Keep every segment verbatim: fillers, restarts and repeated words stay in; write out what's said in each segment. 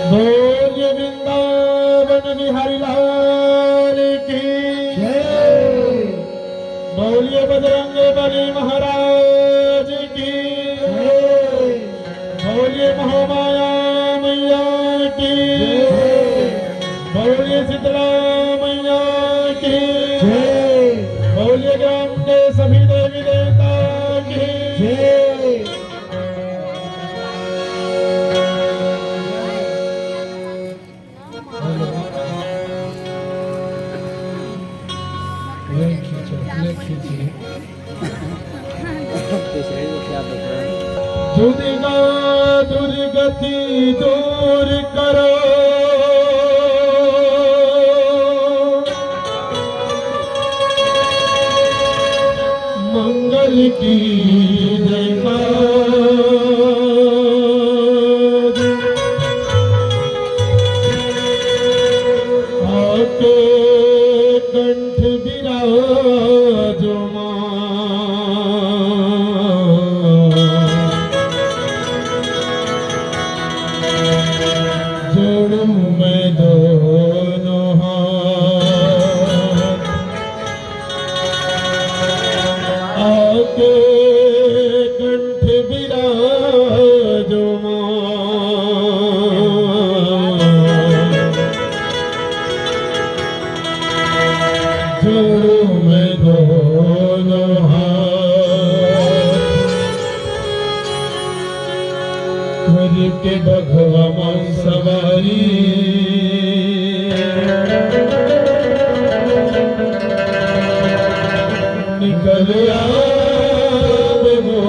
बोलिए वृंदावन बिहारी लाल की। जय। बोलिए बजरंग बली महाराज की। जय। बोलिए महामाया मैया की। जय। बोलिए शीतला मैया की। जय। बोलिए ग्राम के सभी देवी देवता की। जय। दुर्गा दुर्गति दूर करो, मंगल की जयकार। आके कंठ विराजमान, जोड़ूं मैं दोनों हाथ। आके कंठ विराजमान, जोड़ूं मैं दोनों हाथ। करके बघवा मन सवारी, निकल आवे हो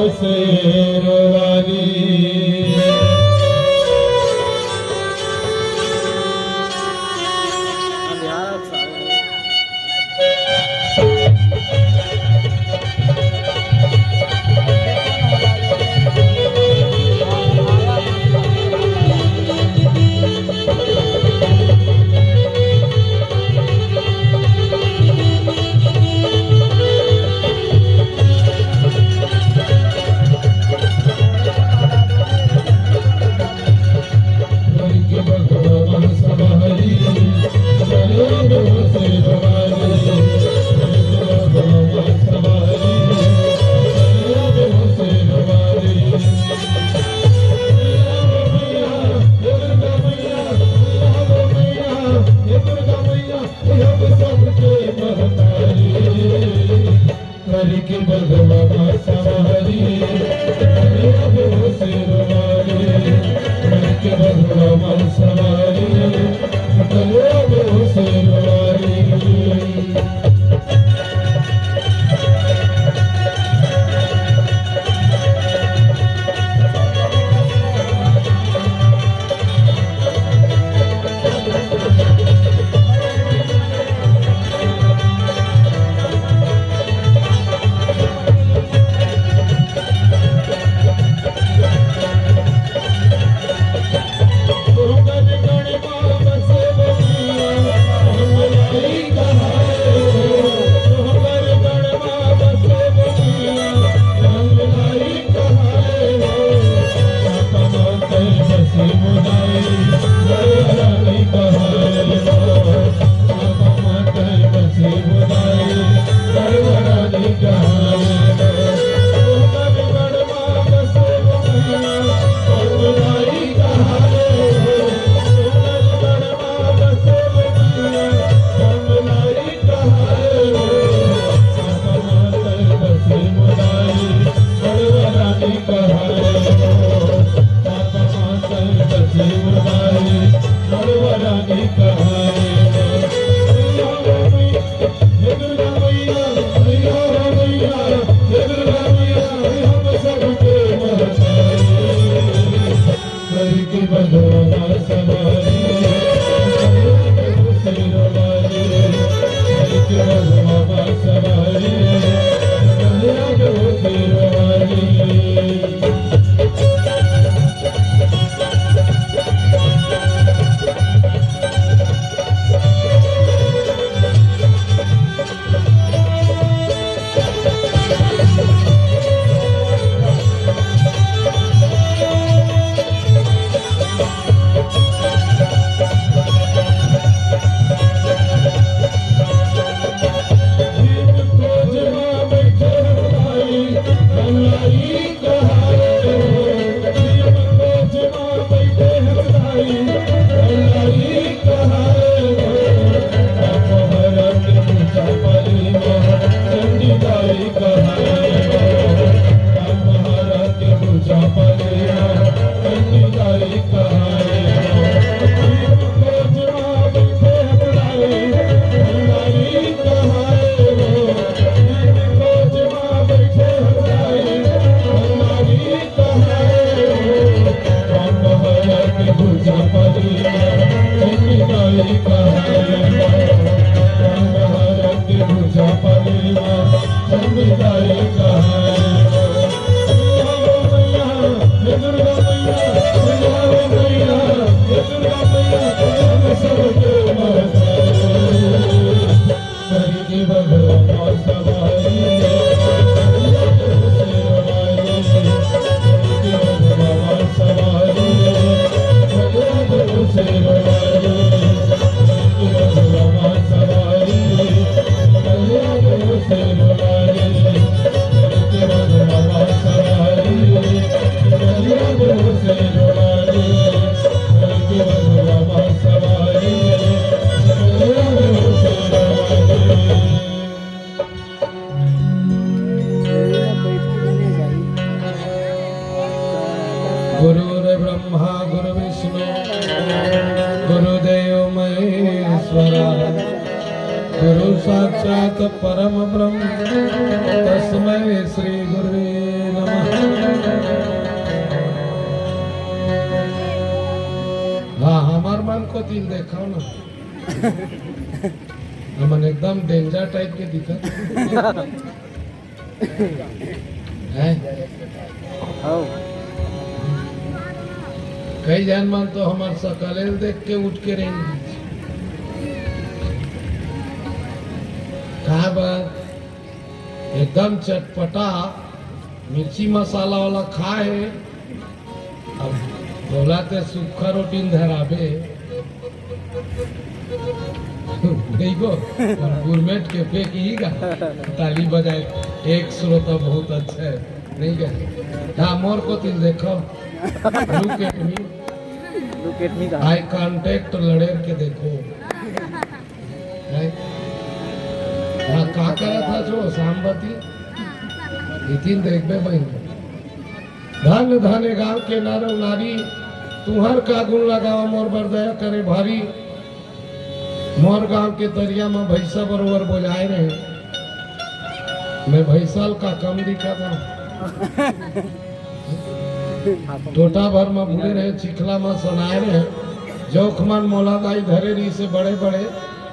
शेरवाली। करके बघवा मन सवारी, निकल आवे हो शेरवाली। करके बघवा मन सवारी, निकल आवे हो शेरवाली। गुरुर्ब्रह्मा गुरुर्विष्णु गुरुदेव महेश्वरा, गुरु साक्षात परम ब्रह्म, तस्मै श्री गुरुवे नमः। हाँ, हमर मन कोति ल देखव ना। हमन एकदम डेंजर टाइप के दिखत हैं। कई झन मन तो हमर सकल ल देख के उठ के रेंग दिस। का बात? एकदम चटपटा मिर्ची मसाला वाला खाए हे। अब बोला ते सुक्खा रोटी ल धराबे। देखो, गुरमेट के फेंक ही गा। ताली बजाए, एक श्रोता बहुत अच्छा है, नहीं क्या? हाँ, मोर कोति ल देखो, look at me, look at me का? Eye contact लड़ेर के देखो। हैं? हाँ, का करत हस ओ सांबती? इतिन देखबे बहिन। धन धन ए गांव के नर अउ नारी, तुंहर का गुन लगावंव मोर बर दया करे भारी। मोर गांव के तरिया म भइसा बरोबर बोजाए रहे, मैं भइसा ल का कम दिखत हंव? टोटा भर म बूड़े रहे, चिखला म सनाए रहे, जउख मन मोला दाई धरे रिहिसे बड़े बड़े,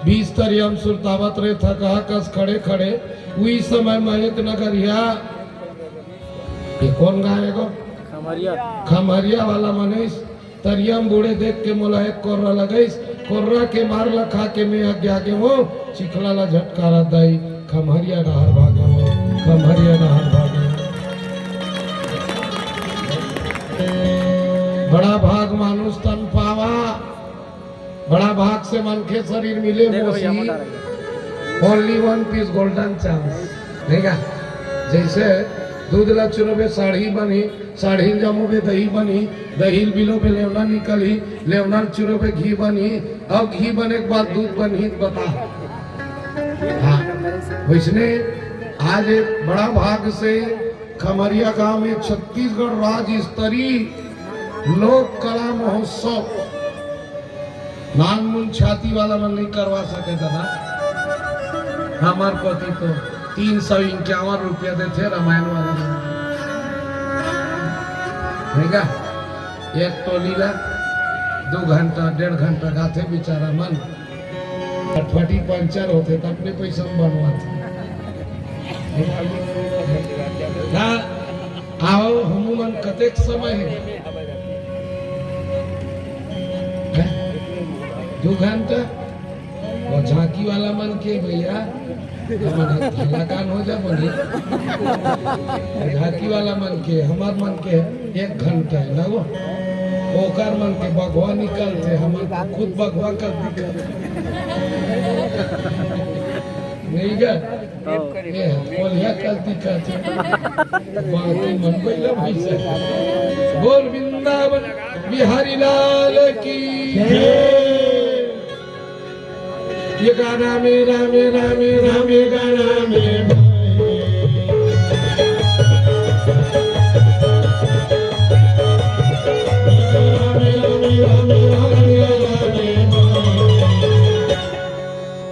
बीस तरिया म सुरतावत रहे, थकहा कस खड़े खड़े, उही समय म एक नगरिया, ये कोन गांव ए गो? खम्हरिया। खम्हरिया वाला मनीष तरिया म बूड़े देख के मोला एक कोर्रा लगइस, कोर्रा के मार ल खा के मैं आगे आगे वो चिखला ल झटकारा दाई, खम्हरिया डहार भागे वो, खम्हरिया डहार भागे। बड़ा भाग मानुष तन पावा, बड़ा भाग से मनखे शरीर मिले देखो भैया, मोसी। मोटा रही। Only one piece golden chance, नहीं का? जइसे दूध ला चुरोबे साढ़ी बनही, साढ़ी ल जमोबे दही बनही, दही ल बिलोबे लेवना निकलही, लेवना ल चुरोबे घी बनही, अउ घी बने के बाद दूध बनही, त बता। हाँ, वइसने आज एक बड़ा भाग से खमरिया गांव में छत्तीसगढ़ राज्य स्तरीय लोक कला महोत्सव नानमुन छाती वाला मन नहीं करवा सके दादा। हमर कोती तो तीन सौ इक्यावन रुपया देथे रामायण वाला मन। ठीक है, एक टोली ला दो घंटा, डेढ़ घंटा गाथे बेचारा मन। फटफटी पंचर होथे त अपने पैसा में बनवाथे। ना, आओ, हमू मन कतेक समय हे? हैं? दू घंटा? वो झांकी वाला मन के भैया, हमन ह थलाकान हो जा बोली। झांकी वाला मन के, हमर मन के एक घंटा हे ना वो। ओकर मन के बघवा निकलथे, हमन तो खुद बघवा कर दिखत। नहीं गा? ए, कोलिया कर दिखत। बाकी मन बैला भैंसा। बोल वृंदावन बिहारी लाल की। ये गाना में रामे, रामे, रामे गाना में।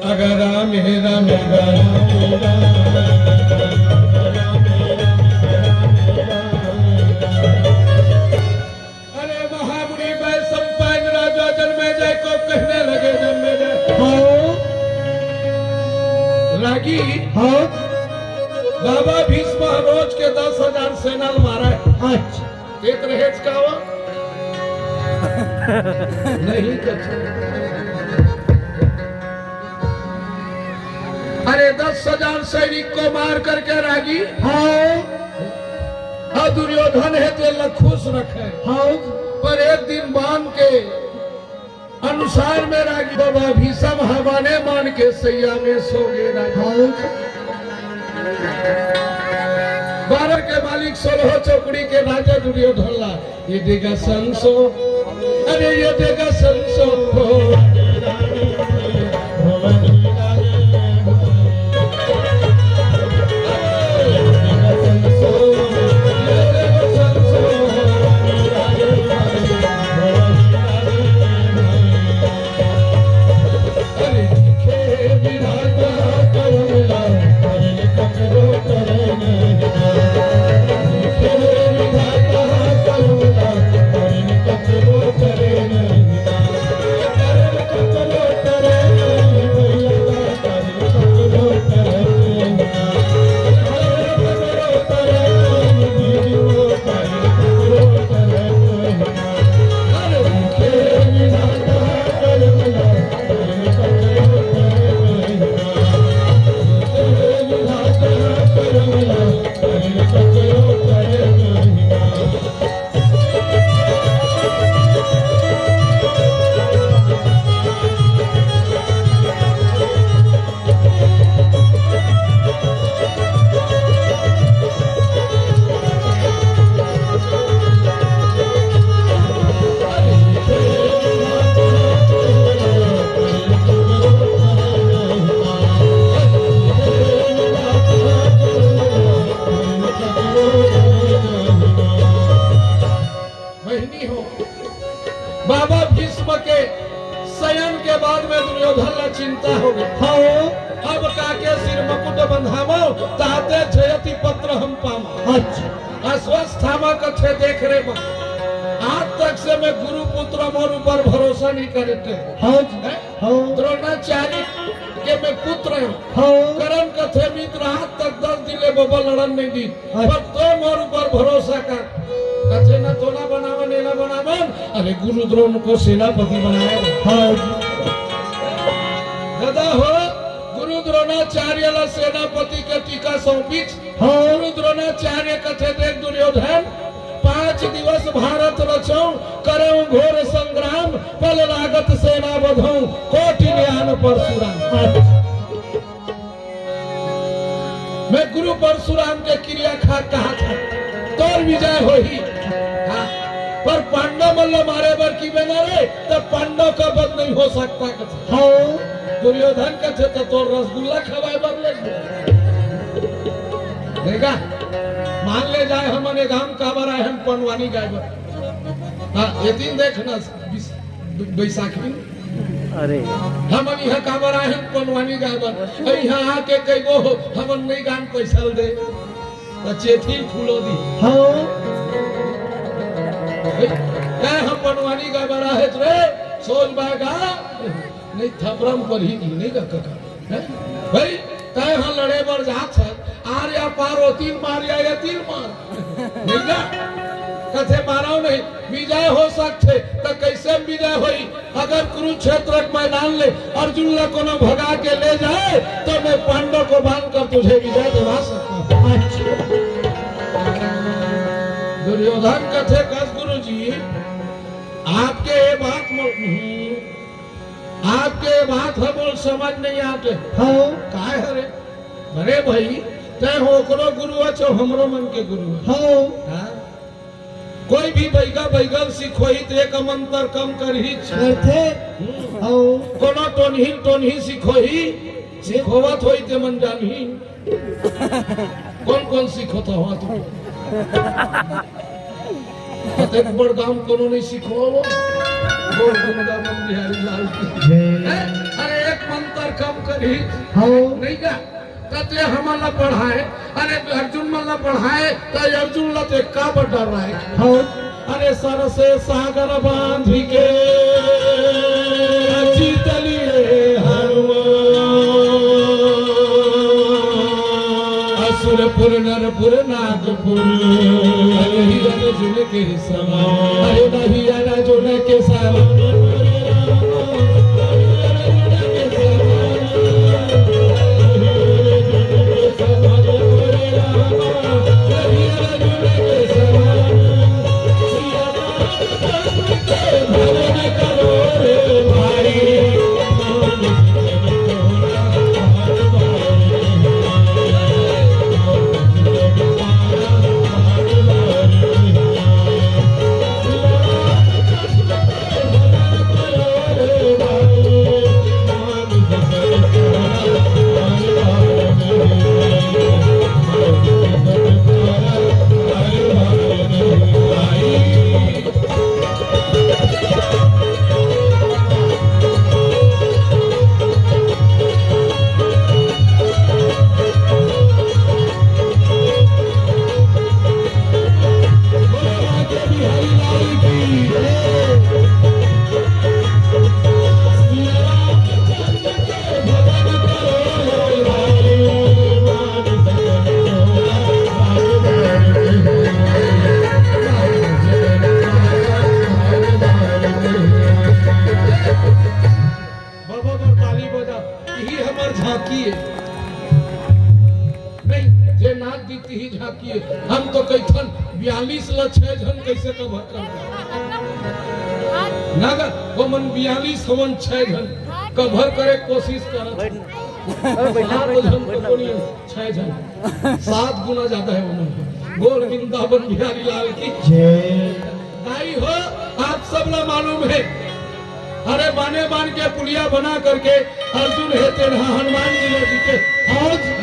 अगर रामे, रामे गाना में। अरे महामुनि वैशंपायन राजा जनमेजय को कहने लगे, जब कि हाँ। बाबा भीष्म रोज के दस हजार सेना ल मारय। अच्छा। एक रहेच का वो? नहीं कछु। अरे, दस हजार सैनिक को मार करके रागी हाँ। और दुर्योधन हे तेला खुश रखे। हाँ। पर एक दिन बांध के अनुसार में रागी बाबा भीषम हवाने मान के सैया में सो गए राजा। हाँ। बारह के मालिक सोलह चौकड़ी के राजा दुर्योधन ला ये देगा संसो, अरे ये देगा संसो। बहिनी हो, बाबा भीष्म के शयन के बाद में दुर्योधन ला चिंता हो गई। हाँ। अब काके सिर मुकुट बंधावो, ताते जयति पत्र हम पावो। अच्छा। अश्वत्थामा कथे देख रे बा, आज तक से मैं गुरु पुत्र मोर ऊपर भरोसा नहीं करे थे। हाँ जी। हैं? हाँ। द्रोणाचार्य के मैं पुत्र हूँ। हाँ। करण कथे मित्र आज तक दस दिन ले बबा लड़न नहीं दी। अच्छा। पर तो मोर ऊपर भरोसा कर। कथे ना तो ना बनावन, ये ना बनावन। अरे गुरु द्रोण को सेनापति बनाया। हाँ। दादा हो, गुरु द्रोणाचार्य ला सेनापति के टीका सौंपिच। हाँ। गुरु द्रोणाचार्य कथे देख दुर्योधन, पांच दिवस भारत रचौं, करौं घोर संग्राम, पल लागत सेना बधौं, कोटि ज्ञान परशुराम। अच्छा। मैं गुरु परशुराम के किरिया खा कहा था, तोर विजय होही। हाँ, पर पांडव मन ल मारे बर की बेना रे, त पांडव का बध नहीं हो सकता कथे। हाँ। दुर्योधन कथे त तोर रसगुल्ला खवाए बर ले। देखा, मान ले जाए हमन ए गांव काबर आए हन पंडवानी गाए बर। हाँ, ये दिन देखना, बिस-, बैसाखी अरे। हमन इहाँ काबर आए हन? पंडवानी गाए बर। अरे, इहाँ आके कइबो हमन नइ गान, पैसा ल दे। त चेथी फूलो दी। हाँ। ए, काय हम पंडवानी गाए बर आए हन रे? सोच बाय गा। नहीं, थपरम पर ही नहीं गा कका। हैं? भाई, तय ह लड़े बर जात ह, आर या पार ओतिल मार या एतिल मार। नहीं ना? कथे मारव नहीं, विजय हो सकथे, त कैसे विजय होई? अगर कुरुक्षेत्र के मैदान ले अर्जुन ला कोनो भगा के ले जाए, तो मैं पांडव को बांध कर तुझे विजय दिला सकता हूँ। अच्छा। दुर्योधन कथे, कस गुरु जी, आपके ये बात म-, हम्म, आपके बात ह मोर समझ नहीं आते। हाँ। काय हरे? अरे भाई, तय हो ओकरो गुरु अच, हमरो मन के गुरु अच। हाँ। हाँ? कोई भी बैगा बैगल सिखोही त एक मंत्र कम करही। करथे। हम्म। हाँ। कोनो टोनही टोनही सिखोही, सिखोवत होही ते मन जानही। कौन कौन सीखो था वहां तुम? फतेहपुर गांव कोनो नहीं सीखो वो? बोल वृंदावन बिहारी लाल की। जय। हैं? अरे एक मंत्र कम करी। हाँ। नहीं का? कते हमन ला पढ़ाए, अरे अर्जुन मन ला पढ़ाए, त अर्जुन ला तो का बड़ डर रहा है। हाँ। अरे सर से सागर बांध के जीत लिए हनुमान। करपुर नागपुर, अरे हिरन जुन के समान, अरे ना हिरन जुन के समान। बाबा बर ताली बजा, यही हमर झांकी है। नहीं, जे नाच दी तिही झांकी है। हम तो कहिथन बयालीस ला छह झन कैसे कवर कर दे। ना गा, वो मन बयालीस हवन, छह झन कवर करे कोशिश करत। सात झन तो कोनी, छह झन, सात गुना ज्यादा है वो मन। बोल वृंदावन बिहारी लाल की जय। दाई हो, आप सब ला मालूम है, अरे बने बन के पुलिया बना करके अर्जुन हे तेन ह हनुमान जी ला जीते। और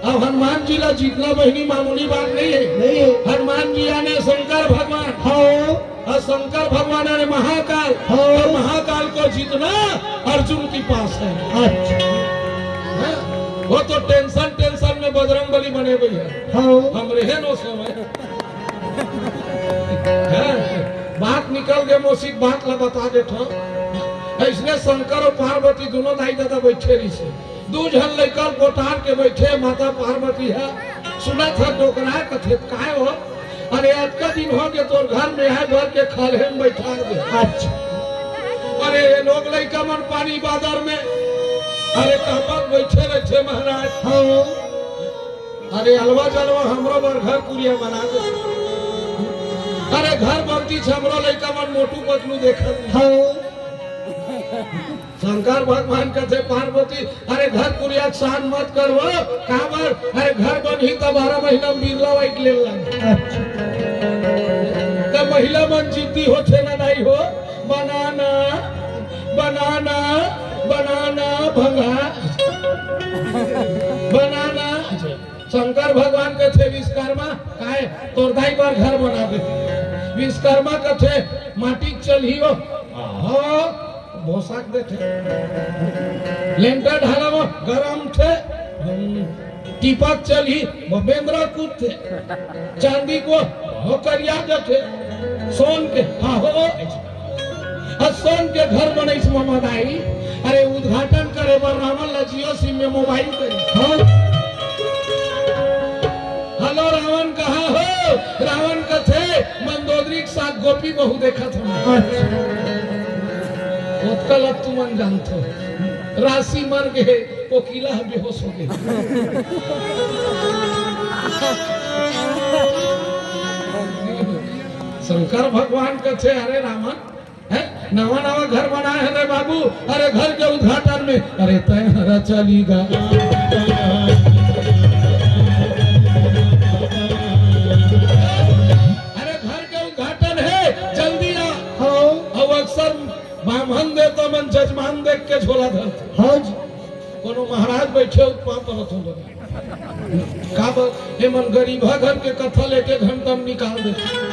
अब हनुमान जी ला जीतना बहिनी मामूली बात नहीं है। नहीं है। हनुमान जी यानी शंकर भगवान। हाँ। और शंकर भगवान यानी महाकाल। हाँ। और महाकाल को जीतना अर्जुन के पास है। अच्छा। हाँ? वो तो टेंशन टेंशन में बजरंग बली बने हुए है। हाँ। हम रहे नो समय। हैं? बात निकल गए, मौसी बात ला बता देत हूँ। ऐसने शंकर और पार्वती दोनों दाई ददा बैठे रहिसे। दू झन लइका कोठार के बैठे, माता पार्वती है। सुनत है डोकरा कथे, "काय हो? अरे अतका दिन हो गए तोर घर में है, घर के खाल्हे में बैठा दे।" अच्छा। अरे ये लोग लइका मन पानी बादर में, अरे कापत बैठे रहिथे महाराज। हाँ। अरे अलवा जलवा हमरो बर घर कुरिया बना दे। अरे घर बनती छ, हमरो लइका मन मोटू पतलू देखत। हाँ। शंकर भगवान कथे पार्वती, अरे घर कुरिया के शान मत करव, काबर? अरे घर बनही त बारह महीना में बिरला वाइट ले ला। अच्छा। त महिला मन जिद्दी होथे ना दाई हो, बनाना, बनाना, बनाना भंगा, बनाना। शंकर भगवान कथे विश्वकर्मा, काय तोर दाई बर घर बना दे। विश्वकर्मा कथे माटी के चलही हो, हाँ, भोसक देथे। लेंटर ढाला वो गरम थे, टीपक चलही वो बेंदरा कूदथे। चांदी को हो करिया जथे, सोन के हा हो। अ सोन के घर बनइस ममा दाई। अरे उद्घाटन करे बर रावण ला जियो सिम में मोबाइल करे। हाँ। हेलो रावण कहाँ हो? रावण कथे मंदोदरी के साथ गोपी बहू देखत हूँ। अच्छा। ओतका ला तुमन जानथो। राशि मर गए, कोकिला ह बेहोश हो गए। शंकर भगवान कथे, "अरे रावण, हैं? नवा नवा घर बनाए हे रे बाबू, अरे घर के उद्घाटन में, अरे तय हरा चली गा। अरे घर के उद्घाटन है, जल्दी आ।" हाँ। अब अक्सर ब्राह्मण देवता मन जजमान देख के झोला धरथे। हाँ जी। कोनो महाराज बैठे हो, पाँव परत हो। काबर? एमन गरीबा घर के कथा लेके घंटा में निकाल देथे।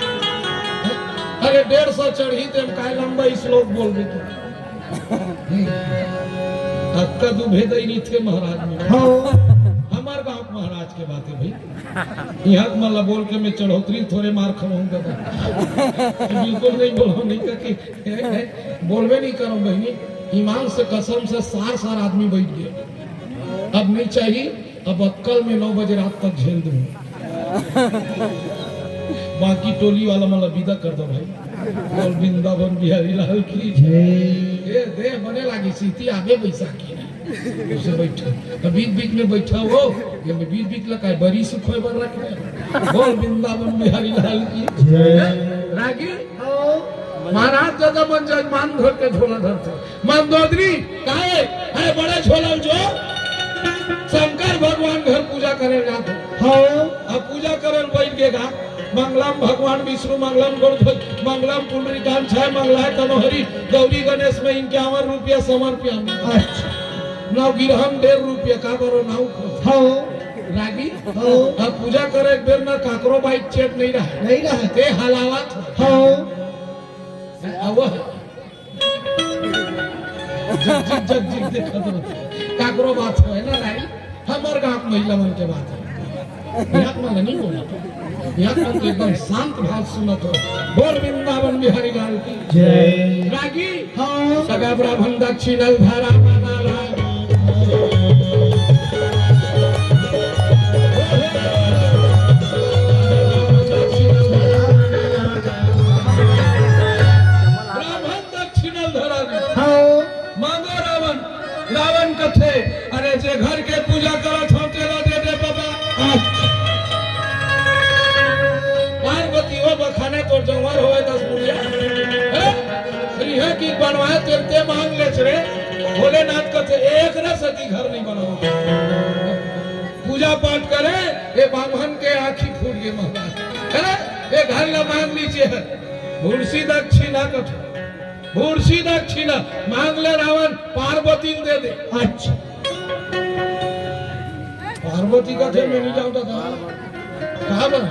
अरे डेढ़ सौ चढ़ही तेम काय लंबा श्लोक बोल देथे। अक्का दुभे दई नहीं थे महाराज में। हाँ। हमार गांव के महाराज के बात है भाई। यहाँ के मन ला बोल के मैं चढ़ोतरी थोड़े मार खवाऊं दादा। बिल्कुल नहीं बोलो, नहीं कह के, ए, ए, बोलबे नहीं करो बहनी। ईमान से कसम से सार सार आदमी बैठ गए। अब नहीं चाहिए। अब अक्कल में नौ बजे रात तक झेल दूं। बाकी टोली वाला मन ला विदा कर दो भाई। बोल वृंदावन बिहारी लाल की जय। ए, दे बने लागी सीती आगे बैसाखी में। उसे बैठो। तो बीच बीच में बैठा हो, ये मैं बीच बीच लगा है, बरी सुखोय बर रख दे। बोल वृंदावन बिहारी लाल की जय। रागी? महाराज दादा मन जजमान धर के झोला धरते। मंदोदरी, काहे? अरे बड़े झोला जो शंकर भगवान घर पूजा करे जाते। हाँ। अब पूजा करे बैठ के गा, मंगलम भगवान विष्णु, मंगलम गणपति, मंगलम पुंडरीकांत, छय मंगलाय तनोहरी, गौरी गणेश में इक्यावन रुपया समर्पिया। अच्छा। नवगिरहन डेढ़ रुपया का बरो नाव खो। हाँ। रागी? हाँ। अब पूजा करे एक बेर ना काकरो बाइक चेट नहीं रहा। नहीं रहा। ते हलावत। हाँ। अब जगजीत, जगजीत देखत रहो। काकरो बात होय ना राई, हमर गांव के महिला मन के बात है। यहाँ मन नहीं बोला, यहाँ मन तो एकदम शांत भाव सुनत हो। बोल वृंदावन बिहारी लाल की जय। रागी हाँ। सगा ब्राह्मण दक्षिण धारा माता लाल। ब्राह्मण दक्षिणल धरा दे। हाँ। मांगो रावण, रावण कथे, अरे जे घर के पूजा करत हो, तेला दे दे बाबा। अच्छा। पार्वती हो बखाने तोर जंवर होए दस बुढ़िया। अरे, श्री है कि बनवाए तेल ते मांग ले रे। भोलेनाथ कथे, एक न सती घर नहीं बनाओ। पूजा पाठ करे, ये बाम्हन के आँखी फूट गए महाराज। अरे, ये घर ला मांग लीजिए। भूरसी दक्षिणा कथे। भूरसी दक्षिणा मांग ले रावण, पार्वती दे दे। अच्छा। पार्वती कथे मैं नहीं जाऊँ दादा। का बर?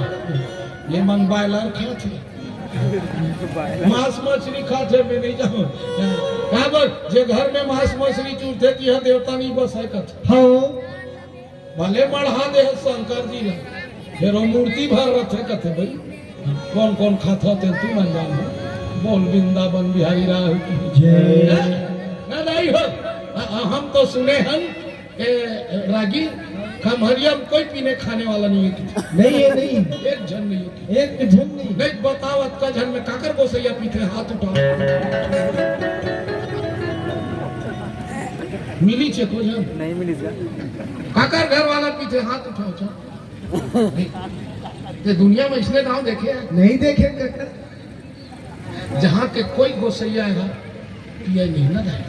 ये मन बायलर खाथे। मांस मछली खाथे मैं नहीं जाऊँ। का बर? जे घर में मांस मछली चुरथे, तिहा देवता नहीं बसे कथे। हाँ। भले मढ़ा दे शंकर जी ला, फेर वो मूर्ति भर रथे कथे भाई, कौन कौन खाता ते तू मन जान हो। बोल वृंदावन बिहारी राह की जय। ना, ना दाई हो, अ-, अ-, हम तो सुने हन, ए, रागी, खमहरिया में कोई पीने खाने वाला नहीं है। नहीं है, नहीं। एक झन नहीं है। एक झन नहीं। नहीं बताओ, अतका झन में काकर गोसैया पीथे, हाथ उठाओ। मिली छे को झन? नहीं मिली सर। काकर घर वाला पीथे, हाथ उठाओ छो। ते दुनिया में इसने गांव देखे हैं? नहीं देखे काकर। जहाँ के कोई गोसैया है, पिए नहीं ना जाए।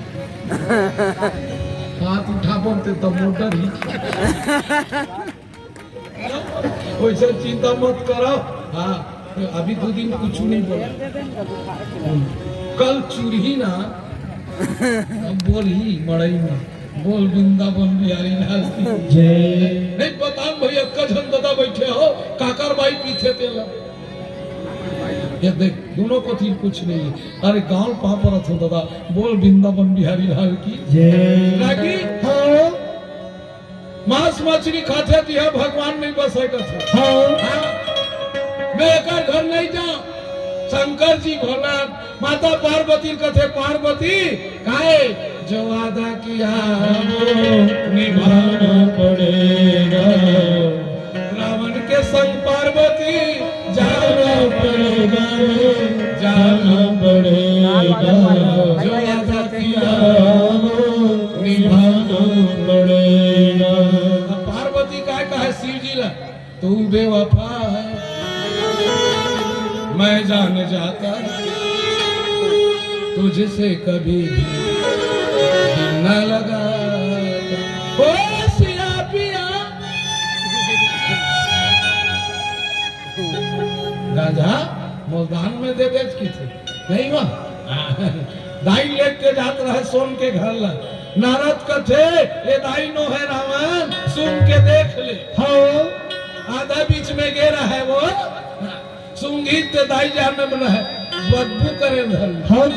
हाथ उठा बोलते तो मोटर ही। वैसे चिंता मत करो। हाँ, अभी दो दिन कुछ नहीं बोला। कल चूरही ना, हम बोल ही मड़ई में। बोल वृंदावन बिहारी लाल की जय। नहीं पता भैया, कजन दादा बैठे हो, काकर बाई पीछे तेला। ये देख, दोनों को थी कुछ नहीं है। अरे गांव पापा रथ हो दादा, बोल वृंदावन बिहारी लाल की जय। रागी? हाँ। मांस मछली खाथे तिहा भगवान नहीं बस सकत हे। हाँ। हाँ। मैं एकर घर नहीं जा। शंकर जी भोला, माता पार्वती कथे, पार्वती, काहे? जो वादा किया वो निभाना पड़ेगा। रावण के संग पार्वती जाना पड़ेगा रे, जाना पड़ेगा। जो वादा किया वो निभाना पड़ेगा। अब पार्वती काय कहे शिव जी ला, तू बेवफा है, मैं जान जाता तुझसे कभी भी दिल न लगा। ओ सिया पिया। गांजा मुल्तान में दे बेच की थी, नहीं हुआ? दाई लेके जात रहे सोन के घर ला। नारद कथे, ये दाई नो है रावण, सुन के देख ले। हाँ। आधा बीच में गे रहे वो, सूंघी ते दाई जाने में रहे, बदबू करे धर। हाँ।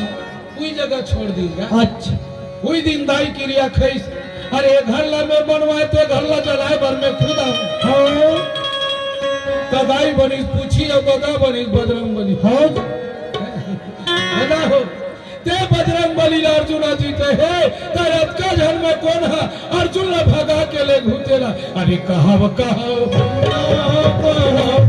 कोई जगह छोड़ दी जा। अच्छा। कोई दिन दाई किरिया खईस, अरे घर ला मैं बनवाए ते घर ला जलाए बर मैं खुद आऊं। हाँ। तो दाई बनिस पूछी और बगा बनिस बजरंग बली। हाँ। है ना हो? ते बजरंग बली ला अर्जुन ह जीते हे, त अतका झन में कोन ह अर्जुन ला भगा के ले घुते ला? अरे कहव, कहव, कहव, कहव,